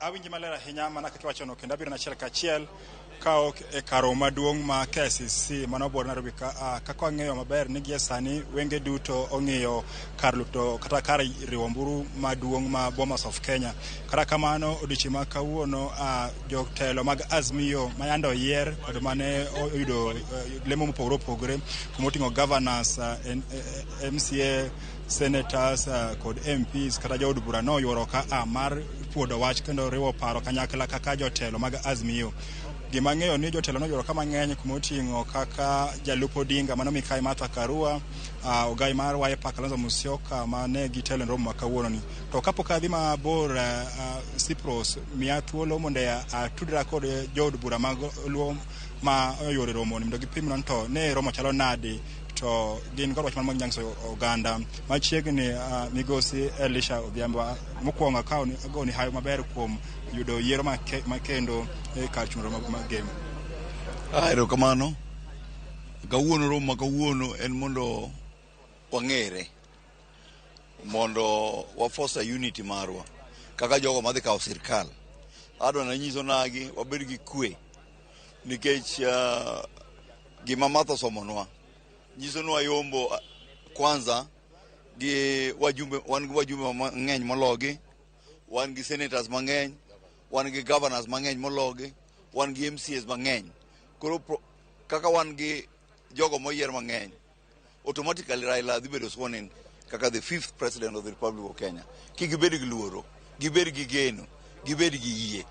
Awinji maler ahinya mana kaka iwachono, kendo abiro achiel kachiel ka ok e kar romo maduong' ma KICC mano buore Nairobi ka. Kaka wang'eyo maber ni gie sani wenge duto ong'iyo kar luto kata kar riwo ombulu maduong' ma Bomas of Kenya. Kata kamano, odiochieng' ma kawuono, jotelo mag Azimio ma yande oyier kod mane oyudo lemo mopogore opogore kumoting'o governors, MCA, senators kod MPs kata jood bura noyuoro ka a mar puodo wach kendo riwo paro kanyakla kaka jotelo mag Azimio. Gima ang'eyo ni jotelo noyuoro ka mang'eny, kumoting'o kaka jalup Odinga mano Mikai Martha Karua, ogai mar Wiper Kalonzo Musyoka mane gitelo e romo ma kawuono ni. To kapok adhi mabor, Cyprus miya thuolo mondo atudra kod jood bura mag Luo ma oyuoro e romo ni mondo gipimna ni to ne romo chalo nade, to gin kod wach mar nyanyiso oganda machiegni. Migosi Elisha Odhiambo, mokwongo akawo ni agoni hayo maber kuom yudo yiero ma kendo e kar chung' romo ma Gem. Erokamano. Kawuono, romo ma kawuono en mondo wang'ere, mondo wa foster unity marwa kaka jogo madhi kawo sirkal. Adwa nanyiso nagi wabed gi kwe nikech gima Martha osomonwa nyiso ni wayombo kwanza gi wajumbe, wan gi wajumbe mang'eny mologi, wan gi senators mang'eny, wan gi governors mang'eny mologi, wan gi MCAs mang'eny. Koro kaka wan gi jogo moyier mang'eny, automatically Raila dhi bedo sworn in kaka the fifth president of the Republic of Kenya. Kik gibed gi luoro, gibed gi geno, gibed gi yie.